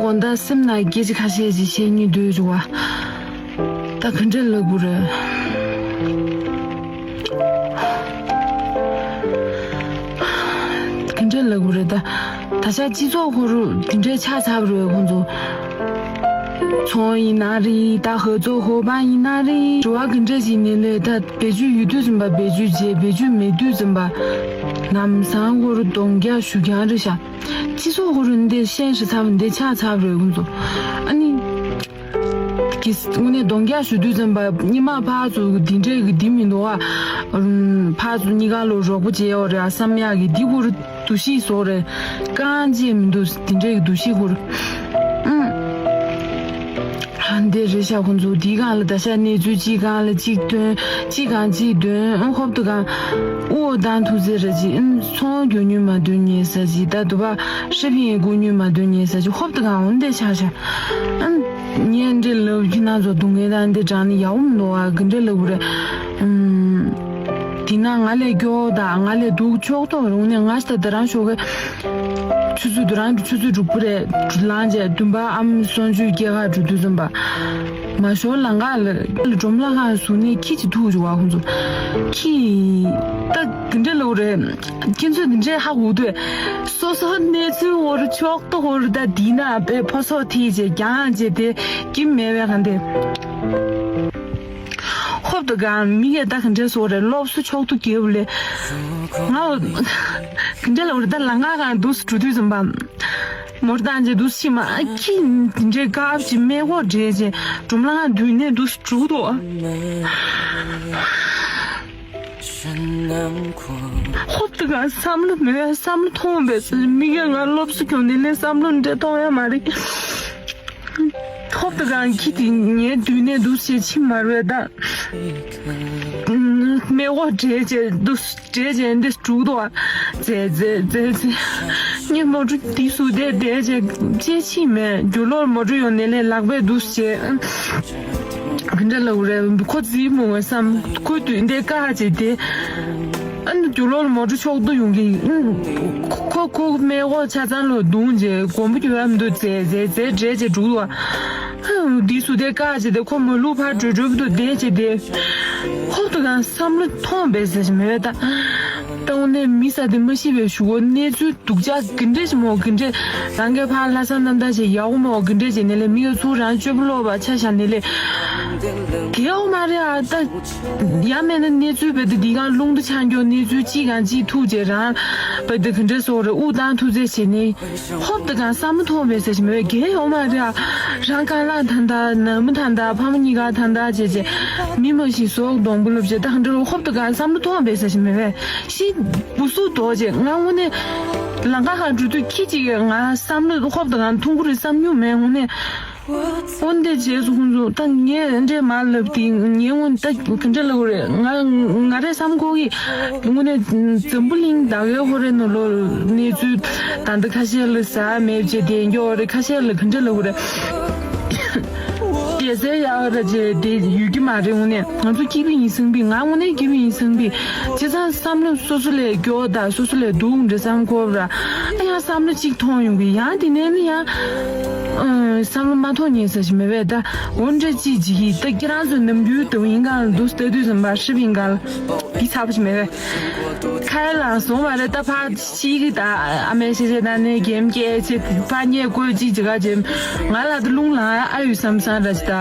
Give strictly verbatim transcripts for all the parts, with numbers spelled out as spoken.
དགོང་དག་སེམས་ནང་སྐད་ཆ་ཁ་ཤས་ཅིག་བཤད་སྙིང་འདོད་བྱུང་བ། ད་ག་འདྲ་ལབ་དགོས་རེད། ག་འདྲ་ལབ་དགོས་རེད་ད། ད་ཆ་སྤྱི་ཚོགས་ཁོ་རུ་དེ་འདྲའི་ཆགས་ཚར་བ་རེད་ཁོང་ཚོ། ཚོང་ཡིན་ན་རེད། ད་ཧོ་ཚོ་ཧོ་པ་ཡིན་ན་རེད། འགྲོ་བ་ག་འདྲ་ཞིག་ནས་ལས་ད་བེད་སྤྱོད་ཡོད་དུས་ཙམ་པ་བེད་སྤྱོད་བྱས། བེད་སྤྱོད་མེད་དུས་ཙམ་པ་ལམ་སང་ཁོ་རུ་གདོང་རྒྱག་ཞུ་རྐྱང་རེད་ཤག་སྤྱི་ཚོགས་ཁོ་རུ་འདི་ཤེས་ཤེས་ཚར་བ་འདི་ཆགས་ཚར་བ་རེད་ཁོང་ཚོ། ཨ་ནི། གིས་དངོས་གནས་གདོང་རྒྱག་ཞུ་དུས་ཙམ་པ་སྔོན་མ་ཕར་ཚུར་འདི་འདྲས་ཀྱི་འདི་མི་འདུག་ཨ། ཨུམ། ཕར་ཚུར་གཉིས་ཀ་ལོ་རོགས་པོ་བྱས་ཡོད་རེད་ཨ་བསམ་ཡག་གི་འདི་ཁོ་རུ་འདུ་ཤེས་བཟོ་རེད། རྐང་རྗེས་མི་འདུག་འདི་འདྲས་ཀྱི་འདུ་ཤེས་ཁོ་རུ། ཨུམ། ཨ་འདི་རེད་ཤག་ཁོང་ཚོ་འདིའི་སྒང་ལ་ད་ཤག་གནས་ཚུལ་གཅིག་སྒང་ལ་གཅིག་ཐོན། གཅིག་སྒང་གཅིག་འདོན། ཨུམ། ཧོབ་ཏུ་སྒང་། ཨུ་ཨོ་དང་ཐུག་ཚེ་ར་ཅིག་ཨུམ། ཚོང་རྒྱུ་ཉུལ་མ་འདོན་ཉེ་ས་ཅིག་ད་དུ་བ་ཧྲི་ཕི་ཡན་ཀུ་ཉུལ་མ་འདོན་ཉེ་ས་ཅིག་ཧོབ་ཏུ་སྒང་འོན་ཏེ་ཆགས་ཤག་ཨུམ། ངས་འདྲེ་ལབ་ཁྱི་ནང་ཚོ་སྡུག་བསྔལ་དང་འདི་དྲང་ནི་ཡག་པོ་མི་འདུག་ཨ། གི་འདྲེ་ལབ་རེད། ཨུམ། དེ་ན་ང་ལས་སྐྱོ་དང་ང་ལས་སྡུག་ཕྱོགས་གཏོགས་རུང་ནས་ང་ཞིག་ད་དེ་རང་ཤོག་གི་ཆུ་ཚོད་དེ་རང་ཆུ་ཚོད་དྲུག་པོ་རེད། ལངས་རྗེས་བདུན་པ་ཨམ་སོང་ཆུའི་སྐྱེས་ཁ་འགྲོ་དུས་ཙམ་པ། མ་ཞོར་ལམ་ཁ་ལ་སྒྲོམ་ལ་ཁ་ཟུག་ནས་ཁྱི་ཅིག་ཐུག་བྱུང་བ་ཁོང་ཚོ། ཁྱི། ད་གི་འདྲེ་ལབ་རེད། ཁྱེད་ཚོས་འདི་འདྲས་ཧ་གོ་དུས། སོ་སོ་གནས་ཚུལ་འོར་ཕྱོགས་གཏོགས་འོར་ད་འདི་ན་པའི་ཕོ་སོགས་ཐིག་ཅེས་རྒྱང་ཅེས་དེ་ཀྱིམ་མེད་པའི་གང་དེ། ཧོབ་ཏུ་གང་མི་གས་ད་ག་འདྲས་སོགས་རེད་སློབ་གསོ་ཕྱོགས་གཏོགས་རྒྱབ་ལས། ང་ག་འདྲས་ལ་འོར་ད་ལང་ཀ་གང་འདུག་སུ་འགྲོ་དུས་ཙམ་པ། མོར་བཏང་རྗེས་འདུག་ཕྱི་མ་ཨ་ཁྱི་འདི་འདྲའི་དཀར་ཅིག་མེ་འགོག་འདྲེས་རྗེས་སྒྲོམ་ལ་ང་འདུས་ནས་འདུག་འགྲོ་གི་འདུག་ཧོབ་ཏུ་གང་བསམ་བློ་མེད་བསམ་བློ་ཐོངས་པས་མི་ག་ང་སློབ་གསོ་གྱོང་ནི་ལས་བསམ་བློ་འདྲེ་ཐོངས་ཡ་མ་རེད། ཧོབ་ཏུ་གང་ཁྱི་དེ་ངའི་འདུས་ནས་འདུག་ཅེས་ཕྱི་མར་བས་ད། མེ་འགོག་འདྲེས་རྗེས་འདུག་འདྲེས་རྗེས་འདི་དྲུག་ཏོ། ཙེ་ཙེ་ཙེ་ཙེ། ངས་མོ་ཊ་འདི་སུ་དེ་དེ་ཅེ་ཅེ་ཕྱིན་མེད་རྒྱུ་ལོར་མོ་ཊ་ཡོང་ནས་ལས་ལག་པས་འདུག་ཅེ། ག་འདྲ་ལབ་རེད་ཁོ་རྫིག་མོ་བསམ་ཁོ་དུས་འདི་ཀ་ཅེ་དེ། ཨ་ནི་རྒྱུ་ལོར་མོ་ཊ་ཕྱོགས་བསྡུ་ཡོང་གི་ཁོ་ཁོ་མེ་འོག་ཆ་ཚང་ལོ་རྡུང་རྗེས་གོམ་པ་རྒྱུ་ཡ་མི་འདུག་ཙེ་ཙེ་ཙེ་འདྲེས་ཅེ་དྲུག་ཏོ། འདི་སུ་དེ་བཀག་བྱས་ཏེ་ཁོ་མ་ལུས་ཕར་བྲོས་བྲོས་འདུག་བསྡད་བྱས་ཏེ། ཧོབ་ཏུ་གང་བསམ་བློ་ཐོངས་པས་ཟེར་གྱི་མེད་པས་ད། ད་འོ་ནས་མི་ས་དེ་མ་ཤི་བའི་གཞུག་གུ་གནས་ཚུལ་སྡུག་ཅག་གི་འདྲས་ཞིག་མོ་གི་འདྲས་རང་གི་ཕར་ལྷ་ས་རྣམ་ཐར་ཞིག་ཡག་པོ་མོ་གི་འདྲས་བྱས་ནས་ལས་མི་གི་ཚུར་རང་སྤྱོད་པ་ལོག་པ་ཆ་བཞག་ནས་ལས། དགེ་འོ་མ་རེད་ཨ་ད། ཡང་མེད་ན་གནས་ཚུལ་བས་ཏེ་འདི་གང་རླུང་དུ་ཆང་སྐྱོ་གནས་ཚུལ་གཅིག་གང་གཅིག་ཐུག་རྗེས་རང་བས་ཏེ་གི་འདྲས་སོགས་རེད་དབུགས་བཏང་ཐུག་ཚེ་བྱས་ནས། ཧོབ་ཏུ་གང་བསམ་བློ་ཐོངས་པས་ཟེར་གྱི་མེད་པས་དགེ་འོ་མ་རེད་ཨ། རང་རྐང་ལག་ཐང་ཐང་ནང་མི་ཐང་ཐང་ཕ་མ་གཉིས་ཀ་ཐང་ཐང་བྱས་བྱས། མི་མ་ཤི་ཟོག་གདོང་པོ་ལོབ་བྱས་ད་ག་འདྲ་ཧོབ་ཏུ་གང་བསམ་བློ་ཐོངས་པས་ཟེར་གྱི་མེད་པས་ཤི། བུ་སུ་དོག་བྱས་ང་དངོས་གནས། ལང་ཀ་གང་འགྲོ་དུས་ཁྱི་གཅིག་གིས་ང་བསམ་བློ་ཧོབ་ཏུ་གང་ཐུང་གུ་རེ་བསམ་མྱོང་མེད་དངོས་གནས། འོན་ཏེ་རྗེས་སུ་ཁོང་ཚོ་ད་ངས་འདྲེ་མ་ལབ་དེ་ངས་སྔོན་ད་ག་འདྲ་ལབ་དགོས་རེད། ང་ང་རེ་བསམ་གོ་གི་དངོས་གནས་འཛམ་བུ་གླིང་ད་གའི་ཧོ་རེ་ནོ་ལོ་གནས་ཚུལ་ད་འདི་ཁ་ཤས་ལ་ཟ་མེད་བྱས་དེ་འགྱོ་རེ་ཁ་ཤས་ལ་ག་འདྲ་ལབ་དགོས་རེད། རྒྱལ་སའི་ཡག་ར་བྱས་དེ་ཡོད་ཀྱི་མ་རེད། དངོས་གནས་ང་ཚོ་སྐྱིད་པོ་ཡིན་སེམས་པའི་ང་དངོས་གནས་སྐྱིད་པོ་ཡིན་སེམས་པའི་བྱས་ཙང་བསམ་བློ་སོ་སོ་ལས་སྐྱོ་ད་སོ་སོ་ལས་སྡུག་འདྲ་བསམ་གོ་ར་ཨ་ཡང་བསམ་བློ་གཅིག་ཐོང་ཡོང་གི་ཡང་དེ་ནས་ནི་ཡང་། བསམ་བློ་མ་ཐོངས་ཉན་ས་ཞིག་མེད་པས་ད། འོ་འདྲ་ཅིག་ཅིག་གིས་ད་ཁྱེད་རང་ཚོ་ནམ་རྒྱུན་དུ་ཡིན་གང་འདུག་ལྟ་དུས་ཙམ་པ་ཧྲི་པིན་གང་འདི་ཚ་པོ་ཞིག་མེད་པས། ཁ་ཡ་ལང་སོང་བ་རེད་ད་ཕ་ཤི་གི་ད་ཨ་མའི་ཤེས་བྱེད་ད་ནས་གེམ་སྐྱེས་ཆེ་ཕ་ཉེ་བཀོད་ཅིག་ཅིག་ག་ཅེ་ང་ལ་ད་རླུང་ལང་ཨ་ཡོད་བསམ་བསམ་ར་ཅི་ད།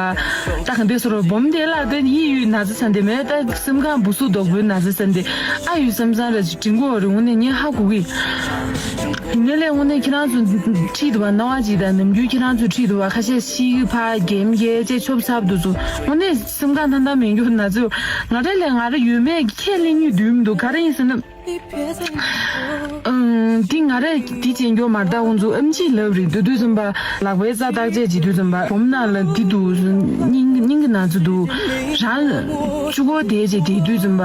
ད་ག་འདི་སོ་རོ་བོམ་དེ་ལ་ད་ཡི་ཡུལ་ན་ཚ་ས་འདི་མེད་ད་སེམས་ཁང་བུ་སུ་དོག་བུའི་ན་ཚ་ས་འདི་ཨ་ཡོད་བསམ་བསམ་ར་ཅི་དྲིན་གོ་རེ་འོ་ནས་ངས་ཧ་གོ་གི། ཡིན་ནའི་ལས་དངོས་གནས་ཁྱེད་རང་ཚོ་ཁྲིད་འདུག་བ་སྣང་བ་ཅིག་དང་ནམ་རྒྱུན་ཁྱེད་རང་ཚོ་ཁྲིད་འདུག་བ་ཁ་ཤས་ཤི་གི་ཕ་རྒན་རྒས་བཅས་ཆོབ་ཚབ་འདུག་ཚོ་དངོས་གནས་སེམས་ཁ་ཐང་ཐང་མེད་རྒྱུ་ན་ཚོ་ང་རེ་ལས་ང་རེ་ཡོད་མེད་ཁས་ལེན་ཉུས་དུས་མི་འདུག་ག་རེ་ཡིན་ཟེར་ན། ཨང་། འདི་ང་རེ་འདི་བྱེད་མགྱོགས་མ་རེད་ད་ཁོང་ཚོ་ཨེམ་ཆི་ལབ་རེད་འདུག་དུས་ཙམ་པ་ལག་པའི་རྩ་བརྟག་དཔྱད་བྱེད་དུས་ཙམ་པ་བུམ་ནང་ལ་འདི་འདུག་སྙིང་སྙིང་གི་ན་ཚ་འདུག་རང་གཅུ་གོ་དེ་བྱེད་དེ་དུས་ཙམ་པ།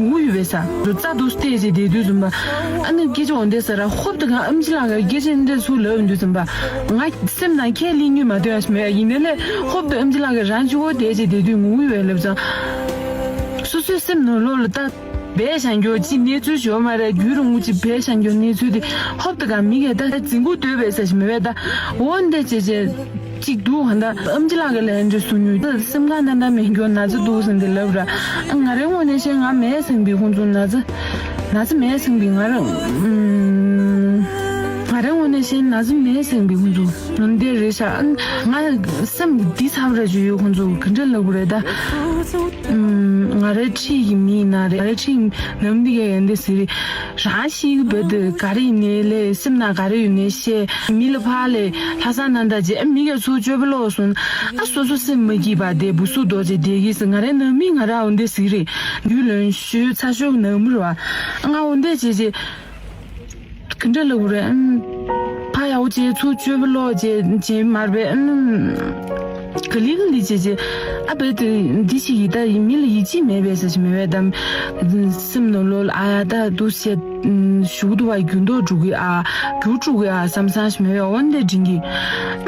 ངུ་ཡོད་པས་ས། རྩ་འདུག་སྟེ་བྱེད་དེ་དུས་ཙམ་པ། ཨ་ནི་སྐད་ཆ་འོང་དེ་ས་ར་ཧོབ་ཏུ་གང་ཨམ་ཆི་ལགས་ཀྱི་སྐད་ཆ་འདི་ཚུར་ལབ་ཡོང་དུས་ཙམ་པ། ང་སེམས་ནང་ཁས་ལེན་ཉུས་མ་ཐོན་ཡ་ཞིག་མེད་ཡ་ཡིན་ནའི་ལས་ཧོབ་ཏུ་ཨམ་ཆི་ལགས་ཀྱི་རང་གཅུ་གོ་དེ་བྱེད་དེ་དུས་ངུ་ཡོད་པས་ལབ་ཙང་། སོ་སོའི་སེམས་ནང་ལོགས་ལ་ད། བས་བཞག་རྒྱུ་ཅི་གནས་ཚུལ་ཞིག་ཡོད་མ་རེད། རྒྱུན་རིང་པོ་ཅིག་བས་བཞག་རྒྱུ་གནས་ཚུལ་དེ་ཧོབ་ཏེ་གང་མི་གས་ད་རྫིང་ཁུག་སྡོད་པའི་ས་ཞིག་མི་བས་ད། འོ་འདི་བྱས་བྱས་ཅིག་འདུག་ཧ་ད་ཨམ་ཆི་ལགས་ཀྱི་ལན་འདྲི་སུ་ཉུལ་ད་སེམས་ཁ་ན་ད་མེད་རྒྱུ་ན་ཚ་འདུག་ཟེར་འདི་ལབ་ར། ང་རའི་ངོས་ནས་བཤད་ང་མེད་ཟེར་བའི་ཁོང་ཚོ་ན་ཚ་ན་ཚ་མེད་ཟེར་བའི་ང་རང་ང་རའི་ངོས་ནས་བཤད་ན་ཚ་མེད་ཟེར་བའི་ཁོང་ཚོ་འདི་རེད་ཤག་ང་སེམས་འདི་ཚ་བ་ར་ཅིག་ཡོད། ཁོང་ཚོ་ག་འདྲ་ལབ་དགོས་རེད་ད། ང་རའི་འཁྲིས་ཀྱི་མི་ཡིན་ན་རེད། ང་རའི་འཁྲིས་ནམ་འདི་ག་ཡན་དེ་ཟེར་རེད། རང་ཤི་གི་བོད་དུ་ག་རེ་ཡིན་ནའི་ལས་སེམས་ནང་ག་རེ་ཡོད་ནའི་བཤད། མི་ལ་ཕར་ལས་ལྷ་ས་ནང་ད་རྗེས་མི་ག་ཚུར་སྤྱོད་པ་ལོག་སོང་ཨ་སོ་སོ་སེམས་མ་སྐྱིད་པ་དེ་བུ་སུ་རྡོ་རྗེ་བསྡད་ཀྱི་ཟེར། ང་རའི་ནང་མི་ང་ར་འོ་འདི་ཟེར་རེད། རྒྱུས་ལོན་ཞུས་ཚ་ཤོས་ནང་མི་རེད་བ། ང་འོ་འདི་བྱས་རྗེས། ག་འདྲ་ལབ་དགོས་རེད། ཨམ། ཕ་ཡག་པོ་བྱས་ཚུར་སྤྱོད་པ་ལོག་བྱས་བྱས་མར་བས་ཨམ། ག་ལི་ག་ལི་བྱས་བྱས། ཨ་བས་དེ་འདི་ཞིག་ཡིད་ད་ཡིན་མི་ལ་ཡིད་ཆེས་མེད་པས་ཟེར་ཞིག་མེད་པས་དམ། སེམས་ནང་ལོགས་ལ་ཨ་ཡ་ད་འདུག་བྱས་ཞུགས་འདུག་བ་རྒྱུན་ལྡོག་འགྲོ་གི་ཨ་རྒྱུག་འགྲོ་གི་ཨ་བསམ་བསམ་ཞིག་མེད་པས་འོན་ཏེ་དྲན་གི།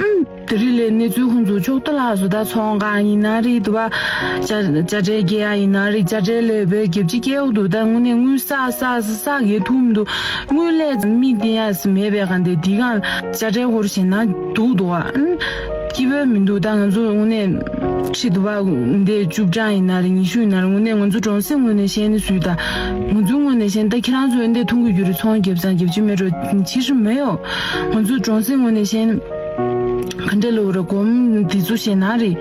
ཨམ། དེ་རིང་ལས་གནས་ཚུལ་ཁོང་ཚོ་ཕྱོགས་ཏོ་ལགས་སུ་ད་ཚོང་ཁང་ཡིན་ན་རེད་འདུག་བ། ཅ་ཅ་ཁྲལ་སྐྱེལ་ཡ་ཡིན་ན་རེད། ཅ་ཁྲལ་ལས་བའི་རྒྱབ་ཅི་སྐྱེལ་འདུག་ད་དངོས་གནས་དངུལ་བསགས་བསགས་བསགས་བསགས་ཡས་ཐུབ་མི་འདུག་དངུལ་ལས་མི་བསྟེན་ཡ་སི་མེད་པའི་གང་དེ་འདི་གང་ཅ་ཁྲལ་ཧོར་བྱེད་ན་འདུག་འདུག་བ། སྐྱིད་པོ་མི་འདུག་ད་ང་ཚོ་དངོས་གནས་ཁྲི་འདུག་བ་འདི་བཅུ་གྲངས་ཡིན་ན་རེད། ཉི་ཤུ་ཡིན་ན་རེད། དངོས་གནས་ང་ཚོ་གྲོང་གསེབ་ངོས་ནས་བཤད་ན་སུས་ད་ང་ཚོའི་ངོས་ནས་བཤད་ན་ད་ཁྱེད་རང་ཚོ་འདི་མཐོང་གི་རྒྱུ་རེད། ཚོང་རྒྱབ་ཙང་རྒྱབ་ཅི་མེད་འགྲོ་ཕྱི་སུ་མེད་ཡོ། ང་ཚོ་གྲོང་གསེབ་ངོས་ནས་བཤད་ན། ག་འདྲ་ལབ་ར་སྒོམ་འདི་ཚོ་བཤད་ན་རེད།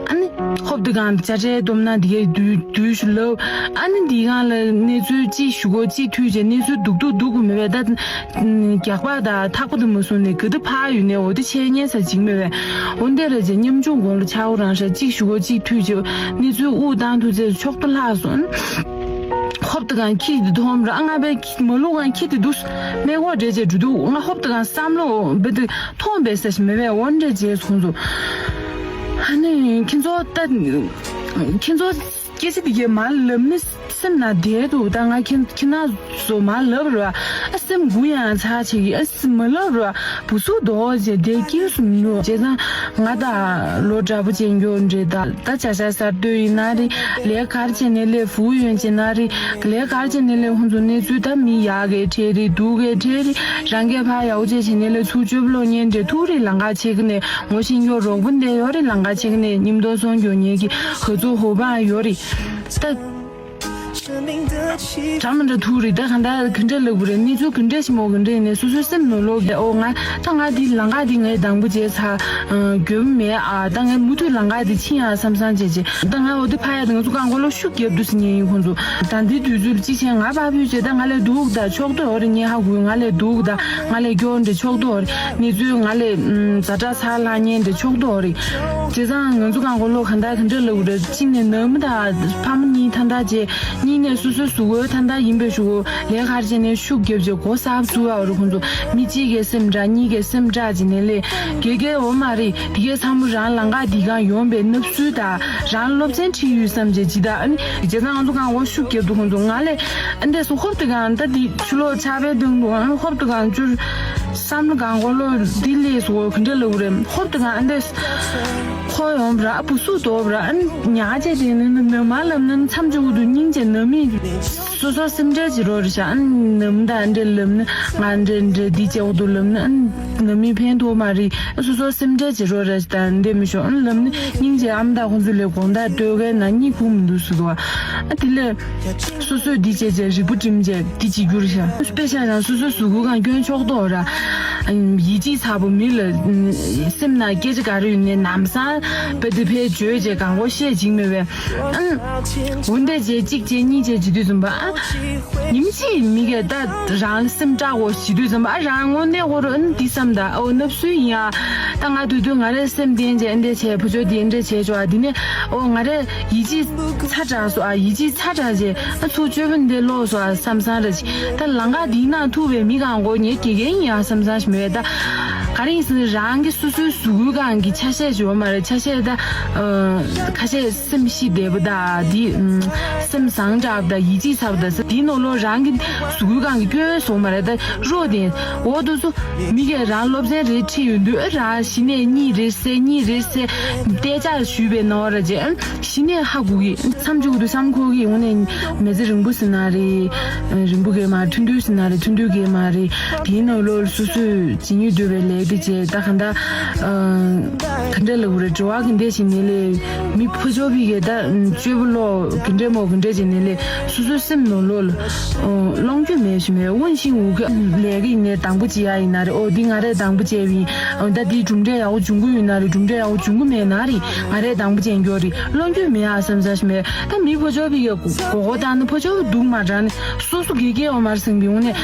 ཨ་ནི་ཧོབ་དེ་གང་ཅ་ཆས་སྡོམ་ན་འདི་གའི་དུས་དུས་ཤུ་ལབ། ཨ་ནི་འདི་གང་ལ་གནས་ཚུལ་ཅིག་ཞུ་གོ་ཅིག་ཐུས་བྱས་གནས་ཚུལ་སྡུག་སྡུག་སྡུག་གི་མེད་པས་ད། རྒྱག་པ་དང་ཐག་པ་དུ་མ་སོང་ནས་ག་དུ་ཕར་ཡོད་ནས་འོ་དེ་ཆད་ཉན་ས་ཅིག་མེད་པས། འོ་འདི་ར་ཅེ་ཉམ་ཆུང་དགོང་ལ་ཆག་འོ་རང་ཤ་ཅིག་ཞུ་གོ་ཅིག་ཐུས་བྱས་གནས་ཚུལ་དབུགས་བཏང་ཐུབ་ཚེ་ཕྱོགས་ཏུ་ལྷག་སོང་། ཧོབ་ཏེ་གང་ཁྱི་དེ་མཐོང་ར་ང་བས་མ་ལུག་གང་ཁྱི་དེ་འདུག་མེ་འགོག་འདྲེ་བྱས་འགྲོ་འདུག་ང་ཧོབ་ཏེ་གང་བསམ་བློ་འབད་དེ་མཐོང་བས་ཟེར་ཞིག་མེད་པས་འོ་འདྲེ་བྱས་ཁོང་ཚོ། ཨ་ནི་ཁྱེད་ཚོ་ལྟ་ཁྱེད་ཚོ་སྐད་ཆ་དེ་གས་མ་ལབ་ནི་སེམས་ན་བསྡད་འདུག་ད་ང་ཁྱེད་ཁྱེད་ན་བཟོ་མ་ལབ་ར་ཨ་སེམས་འགུ་ཡང་ཚ་ཆེ་གི་ཨ་མ་ལབ་ར། བུ་སུ་དོ་ཞེས་དེ་སྐྱེས་སུ་མི་འགྲོ། བྱས་ཙང་ང་དང་ལོ་འདྲ་པོ་ཅན་འགྱོ་འདྲེ་ད་ད་བྱ་བྱ་གསར་གཏོད་ཡིན་ན་རེད། ལས་གར་བྱས་ནས་ལས་ཧྥུ་ཡོན་བྱས་ན་རེད། ལས་གར་བྱས་ནས་ལས་ཁོང་ཚོ་གནས་ཚུལ་ད་མི་ཡག་གི་ཁྲེ་རེད་སྡུག་གི་ཁྲེ་རེད། རང་གས་ཕ་ཡག་པོ་བྱས་བྱས་ནས་ལས་ཚུར་བཅོས་བློ་ཉན་འདྲེ་ཐུག་རེད། ལང་ཀ་ཆེ་གི་ནས་ངོ་ཤེས་འགྱོ་རོགས་པོ་འདས་ཡོད་རེད། ལང་ཀ་ཆེ་གི་ནས་ཉིམ་དོ་སོང་འགྱོ་ཉེ་གི་ཧ་ཚོ་ཧོ་བང་ཡོད་རེད་ད། གྲ་མི་འདྲ་ཐུག་རེད་ད། ག་འདྲ་ག་འདྲ་ལབ་དགོས་རེད། གནས་ཚུལ་ག་འདྲ་ཞིག་མོ་ག་འདྲ་ཡིན་ནས་སོ་སོའི་སེམས་ནང་ལོག་གི་ཨོ་ང་ད་ང་འདི་ལང་ཀ་འདི་ངའི་དང་པོ་བྱས་ཚ་འགྱོད་མེད་ཨ། ད་ངའི་མུ་མཐུད་ལང་ཀ་འདི་ཕྱིན་ཡ་བསམ་བསམ་བྱས་བྱས་ད་ང་འོ་འདི་ཕ་ཡ་ད་ང་ཚོ་རྐང་འཁོར་ལོ་ཤུགས་རྒྱབ་འདུག་ཟེར་ཉན་ཡིན་ཁོང་ཚོ། ད་འདི་དུས་ཚོད་ཅི་བྱས་ང་ཕ་ཕུད་བྱས་ད་ང་ལས་སྡུག་ད་ཕྱོགས་དོ་འོ་རེད། ངའི་ཧ་གོ་ང་ལས་སྡུག་ད་ང་ལས་སྐྱོ་འདྲ་ཕྱོགས་དོ་འོ་རེད། གནས་ཚུལ་ང་ལས་ཛ་དྲག་ཚ་ལྷག་ཉན་འདྲ་ཕྱོགས་དོ་འོ་རེད། བྱས་ཙང་ང་ཚོ་རྐང་འཁོར་ལོ་ག་འདྲ་ག་འདྲ་ལབ་དགོས་རེད། གཅིག་ནས་ནང་མི་དང་ཕ་མ་གཉིས་ཐ་འདྲ་བྱས། གཉིས་ནས་སོ་སོའི་གཟུགས་པོའི་ཐ་འདྲ་ཡིན་པའི་ཤུགས་ལས་ཀར་བྱས་ནས་ཤུགས་རྒྱབ་བྱས་སྒོ་གསར་བཙུགས་ཡག་རུ་ཁོང་ཚོ་མི་གཅིག་གི་སེམས་དྲག་གཉིས་ཀའི་སེམས་དྲག་བྱས་ནས་ལས་དགེ་རྒན་འོ་མ་རེད། དེ་གའི་ཚང་མ་རང་ལང་ཀ་འདི་གང་ཡོང་པའི་སྣབས་སུལ་དང་རང་སློབ་ཚན་ཁྲིད་ཡོད་བསམ་བྱས་ཇི་ལྟར་ཨ་ནི་བྱས་ཙང་ང་ཚོ་རྐང་འཁོར་ཤུགས་རྒྱབ་འདུག་ཁོང་ཚོ་ང་ལས་ཨ་འདས་སུ་ཧོབ་ཏེ་གང་ད་འདི་ཆུ་ལོག་ཆགས་པའི་སྟེང་དུ་ཨ་ཧོབ་ཏེ་གང་བཅུར་བསམ་བློ་གང་འཁོར་ལོ་འདི་ལས་སུ་ག་འདྲ་ལབ་རེད། ཧོབ་ཏེ་གང་ཨ་འདས་ཁོ་ཡོང་བ་ར་ཨ་བུ་སུ་དོ་བ་ར་ཨ་ཉག་ཅེ་དེ་ནི་ནི་ནི་མ་ལབ་ན་མཚམས་ཅིག་འུ་དུ་སྙིང་རྗེ་ནི་མི་སོ་སོ་སེམས་ཁྲལ་བྱེད་རོགས་རེད་ཤག་ཨ་ནི་མི་ད་ཨ་འདྲ་ལབ་ན་ང་འདྲ་འདྲ་འདི་ཅེ་འུ་དུ་ལབ་ན་ཨ་ནི་མི་ཕན་ཐོགས་མ་རེད། སོ་སོ་སེམས་ཁྲལ་བྱེད་རོགས་རེད་ད་འདི་མི་ཤོག་ཨ་ནི་ལབ་ན་སྙིང་རྗེ་ཨ་མ་ད་ཁོང་ཚོ་ལས་དགོང་དག་སྟོད་གའི་ན་གཉིད་ཁུག་མི་འདུག་སུ་དོ་ཨ་དེ་ལས། སོ་སོས་འདི་བྱས་བྱས་རིག་པ་སྒྲིམ་བྱས་འདི་བྱེད་རྒྱུ་རེད་ཤག་དཔེ་ཆ་རང་སོ་སོའི་གཟུགས་པོ་གང་སྐྱོན་ཆོག་ཏོ་ར། ཡིད་ཆེས་ཚ་པོ་མི་ལ་སེམས་ནང་སྐད་ཆ་ག་རེ་ཡོད་ནས་ལམ་སང་བེ་དེ་ཕའི་བརྗོད་བྱས་གང་གོ་བཤད་ཅིག་མེད་པས། འོན་ཏེ་བྱས་གཅིག་བྱས་གཉིས་བྱས་བྱེད་དུས་ཙམ་པ་ཨ། ཉིན་གཅིག་མི་གས་ད་རང་སེམས་སྐྲག་གོ་བྱེད་དུས་ཙམ་པ་ཨ་རང་དངོས་གནས་ཁོ་ར་ཨ་ནི་འདི་བསམ་ད་ཨོ་ནབ་སུའི་ཡིན་ཨ། ད་ང་དུས་དུས་ང་རའི་སེམས་བརྟན་བྱས་ཨ་འདྲས་བྱས་བུ་ཆོ་འདི་ཨ་འདྲས་བྱས་ཆོག་ཨ་འདི་ནས་ཨོ་ང་རའི་ཡིད་ཆེས་ཚ་དྲགས་སོ་ཨ། ཡིད་ཆེས་ཚ་དྲགས་རྗེས་ཨ་ཚུར་བཅོས་པ་འདི་ལོག་སོ་ཨ་བསམ་བསམ་ར་ཅིག་ད་ལང་ཀ་འདིའི་ནང་ཐུག་པའི་མི་གང་གོ་ངའི་དགེ་རྒན་ཡིན་ཨ་བསམ་བསམ་ཞིག་མེད་ད། ག་རེ་ཡིན་ཟེར་ན་རང་གི་སོ་སོའི་གཟུགས་པོའི་སྒང་གི་ཆ་ཤས་ཅིག་ཡོད་མ་རེད། ཆ་ཤས་ད་ཁ་ཤས་སེམས་ཤི་བདེ་པོ་ད་དེ་སེམས་བཟང་དྲགས་ད་ཡིད་ཆེས་ཚ་པོ་ད་ཟེར་དེའི་ནང་ལོགས་རང་གི་གཟུགས་པོའི་སྒང་གི་སྐྱོན་སོང་མ་རེད། ད་རོ་དེ་འོ་དུ་ཚོ་མི་གས་རང་སློབ་ཚན་རེ་ཁྲིད་ཡོང་དུས་ཨ་རང་གཞི་ནས་གཉིད་རེ་སད་གཉིད་རེ་སད་བལྟས་བཅག་ཞུས་པའི་ནོར་ར་རྗེས་གཞི་ནས་ཧ་གོ་གི་མཚམས་འཇུག་ཏུ་བསམ་ཁོ་གི་འོང་ནས་མེ་ཚེ་རིང་པོ་ཟེར་ན་རེད། རིང་པོ་གས་མ་རེད། ཐུང་ཐུང་ཟེར་ན་རེད། ཐུང་ཐུང་གས་མ་རེད། དེའི་ནང་ལོགས་སོ་སོས་ཇི་སྙེད་འདོད་པའི་ལས་དེ་བྱས་ད་ག་འདྲ་ག་འདྲ་ལབ་དགོས་རེད། འགྲོ་བ་གི་འདྲ་ཞིག་ནས་ལས་མི་ཕོ་ཅོག་པི་གས་ད་སྤྱོད་པ་ལོག་གི་འདྲ་མོ་གི་འདྲ་བྱས་ནས་ལས་སོ་སོའི་སེམས་ནང་ལོགས་ལ་གློང་རྒྱུ་མེད་ཞུ་མེད། དབང་ཤིང་འུ་ཁ་ལས་ཀ་ཡིན་ནས་དང་པོ་བྱེད་ཡ་ཡིན་ན་རེད། ཨོ་འདི་ང་རས་དང་པོ་བྱས་པ་ཡིན། ཨོ་ད་འདི་གྲུབ་འབྲས་ཡག་པོ་བྱུང་གི་ཡོད་ན་རེད། གྲུབ་འབྲས་ཡག་པོ་བྱུང་གི་མེད་ན་རེད། ང་རས་དང་པོ་བྱས་འགྱོ་རེད། གློང་རྒྱུ་མེད་ཨ་བསམ་ས་ཞིག་མེད། ད་མི་ཕོ་ཅོག་པི་གས་མགོ་སྐོར་བཏང་ན་ཕོ་ཅོག་པི་སྡུག་མ་དྲག་ནས་སོ་སོ་དགེ་རྒན་འོ་མར་སེང་པི་འོང་ནས་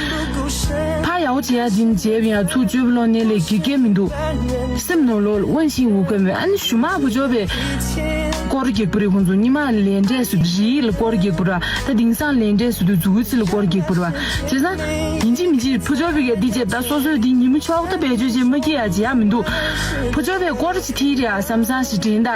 ཕ་ཡག་པོ་བྱེད་ཡ་འདི་ནི་བྱས་པ་ཡིན། ཚུར་སྤྱོད་པ་ལོག་ནས་ལས་དགེ་རྒན་མི་འདུག་སེམས་ནང་ལོགས་ལ་དབང་ཤིང་འུ་ཁ་མེད། ཨ་ནི་ཞུ་མ་ཕོ་ཅོག་པི་སྐོར་རྒྱག་པ་རེད། ཁོང་ཚོ་ཉི་མ་ལས་འབྲས་སུ་རིགས་ལ་སྐོར་རྒྱག་པ་ར། ད་དེང་སང་ལས་འབྲས་སུ་དུ་མཛུ་གུ་ཚི་ལ་སྐོར་རྒྱག་པ་ར། བྱས་ཙང་ཡིན་གཅིག་མིན་གཅིག་ཕུ་ཅོག་པི་གས་འདི་བྱས་ད་སོ་སོའི་འདི་ཉིན་མོ་ཆོག་ད་བེད་སྤྱོད་བྱེད་མ་སྐྱིད་ཡ་བྱེད་ཡ་མི་འདུག་ཕུ་ཅོག་པི་སྐོར་ཅི་ཐིག་རེད་ཨ་བསམ་བསམ་ཞིག་དྲན་ད་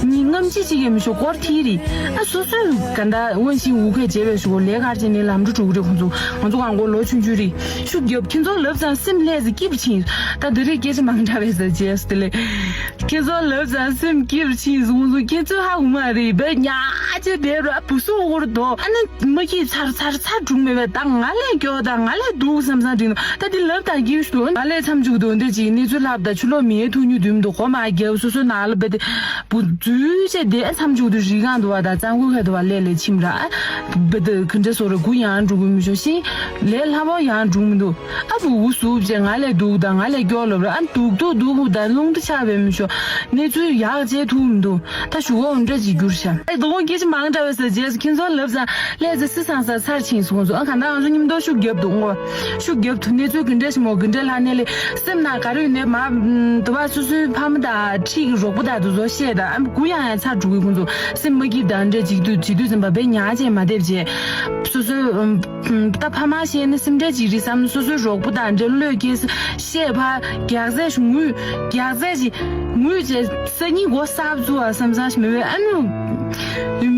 ཉིན་ངམ་ཅི་ཅིག་གས་མི་ཤོག་སྐོར་ཐིག་རེད་ཨ། སོ་སོའི་ག་འདྲ་དབང་ཤིང་འུ་ཁས་བྱས་པའི་ཞུ་གོ་ལས་ཀར་བྱས་ནས་ལམ་འགྲོ་འགྲོ་གི་རེད། ཁོང་ཚོ་ང་ཚོ་གང་གོ་ལོ་ཆུང་ཆུང་རེད། ཤུགས་རྒྱབ་ཁྱེད་ཚོ་ལབ་ཙང་སེམས་ལྷས་སུ་སྐྱིད་པ་ཕྱིན། ད་འདི་རེད་སྐད་ཆ་མང་དྲགས་པས་ཟེར་རྗེས་སུ་དེ་ལས། ཁྱེད་ཚོ་ལབ་ཙང་སེམས་སྐྱིད་པ་ཕྱིན་སོང་སོང་། ཁྱེད་ཚོ་ཧ་གོ་མ་རེད་བས་ཉག་ཅིག་བསྡད་རོགས་ཨ། བུ་སུ་འོར་དོ་ཨ་ནི་མ་སྐྱིད་ཚར་ཚར་ཚར་འགྲུག་མེད་བས། ད་ང་ལས་སྐྱོ་ད་ང་ལས་སྡུག་བསམ་བསམ་དྲན་ད་དེ་ལབ་དང་གིས་སུ་ང་ལས་མཚམས་འཇུག་དོ་འདི་ཅིག་གནས་ཚུལ་ལྷབ་ད་ཆུ་ལོག་མིའི་ཐུག་ཉུ་དུམ་དུ་གོ་མ་རྒྱབ་སོ་སོ་ན་ལ་བས་ཏེ་བུ་འཛུལ་བྱས་དེ་མཚམས་འཇུག་དུ་རི་སྒང་དུ་བ་ད་གཙང་ཁུལ་ཁ་དུ་བ་ལས་ལས་ཁྱིམ་ར་བས་ཏེ་ག་འདྲ་སོ་ར་གུ་ཡང་འགྲོ་གི་མི་ཤོག་ཤིང་ལས་ལྷ་བ་ཡང་འགྲོ་མི་འདུག་ཨ་བུ་འུ་སུབ་བྱས་ང་ལས་སྡུག་དང་ང་ལས་སྐྱོ་ལབ་ར་ཨ་སྡུག་ཏུ་སྡུག་པོ་དང་རླུང་དུ་ཆགས་པའི་མི་ཤོ་གནས་ཚུལ་ཡག་བྱེད་ཐུབ་མི་འདུག་ད་ཞུ་བ་འདྲ་ཅིག་གྱུར་ཤག་ཨེ་དོ་དགོང་སྐད་ཆ་མང་དྲགས་པས་ཟེར་རྗེས་སུ་ཁྱེད་ཚོ་ལབ་ཙང་ལས་ཟེར་སི་སང་ས་ཚར་ཕྱིན་སོང་ཚོ། ཨ་གང་ལྟར་ང་ཚོ་མཉམ་དུ་ཤུགས་རྒྱབ་འདུག་ངོ་ཤུགས་རྒྱབ་ཐུབ་གནས་ཚུལ་གི་འདྲ་ཞིག་མོ་གི་འདྲ་ལྷ་གནས་ལས་སེམས་ནང་ག་རེ་ཡོད་ནས་མ་དུ་བ་སོ་སོའི་ཕ་མ་དང་ཁྲིད་ཀྱི་རོགས་པ་དང་དུ་ཚོ་བཤད་དང་ཨ་གུ་ཡང་ཡང་ཚར་འགྲོ་གི་ཁོང་ཚོ་སེམས་མ་སྐྱིད་དང་འདྲ་ཅིག་ཏུ་བྱེད་དུས་ཙམ་པ་བས་ཉག་ཅེས་མ་འདེབས་བྱས་སོ་སོའི། ད་ཕ་མ་ཤེས་ན་སེམས་ཁྲལ་ཅིག་རེད་བསམ་སོ་སོའི་རོགས་པོ་དང་འདྲ་བློས་སྐྱེས་ཤེས་ཕ་རྒྱག་རྫས་ཤིག་ངུས་རྒྱག་རྫས་ཅིག་ངུས་བྱས་སང་ཉིན་སྒོ་གསར་བཙུགས་བ་བསམ་བསམ་ཞིག་མི་བས་ཨ་ནུ།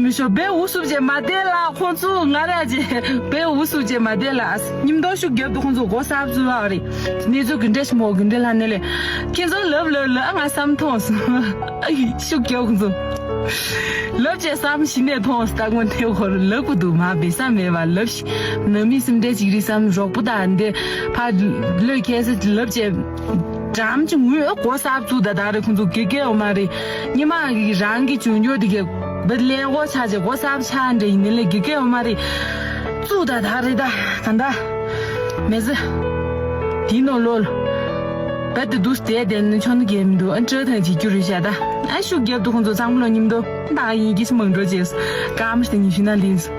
མི་ཤོ་བས་འུ་སུབ་བྱས་མ་བསྡད་ལ་ཁོང་ཚོ་ང་ར་བྱས་བས་འུ་སུབ་བྱས་མ་བསྡད་ལ་ཉིན་ཐོ་ཤུགས་རྒྱབ་ཏུ་ཁོང་ཚོ་སྒོ་གསར་བཙུགས་བ་རེད། གནས་ཚུལ་གི་འདྲ་ཞིག་མོ་གི་འདྲ་ལྷ་ནས་ལས་ཁྱེད་ཚོ་ལབ་ལབ་ལབ་ང་བསམ་ཐོངས་སོང་ཨ་ཡི་ཤུགས་རྒྱབ་ཁོང་ཚོ། ལབ་བྱས་བསམ་ཞི་ནས་མཐོང་སྟག་མོ་འདི་ཧོར་ལབ་གུ་འདུག་མ་བེ་ས་མེད་པ་ལབ་ཤི། ནང་མི་སེམས་ཁྲལ་ཅིག་རིགས་སམ་རོགས་པོ་དང་འདི་ཕ་ལོས་ཁྱད་སེ་ལབ་བྱས། འགྲམ་གྱི་ངུས་ཨ་གོ་གསར་བཙུགས་ད་ད་རེ་ཁོང་ཚོ་དགེ་རྒན་འོ་མ་རེད། ཉི་མ་གི་རང་གི་བྱུང་འགྱོ་དེ་གས་བེ་ལེན་གོ་ཆ་བྱས་གོ་གསར་ཆ་འདྲ་ཡིན་ནི་ལས་དགེ་རྒན་འོ་མ་རེད། བཙུགས་ད་ད་རེད་ད་ག་འདྲ། མེ་ཟི། དེའི་ནང་ལོགས་ལ། བད་དུ་དུས་དེ་དེ་ནི་ཆོ་ནི་གས་མི་འདུག་ཨ་སྤྲོ་ཐང་གཅིག་གྱུར་རེད་ཤག་ད། ཨ་ཤུགས་རྒྱབ་ཏུ་ཁོང་ཚོ་ཚང་མ་ལོ་མཉམ་དུ་ད་ཡིན་གྱི་ཤི་མང་འགྲོ་བྱས། སྐར་མ་ཞིག་ཉི་ཤུ་ན་ལེན་སོང་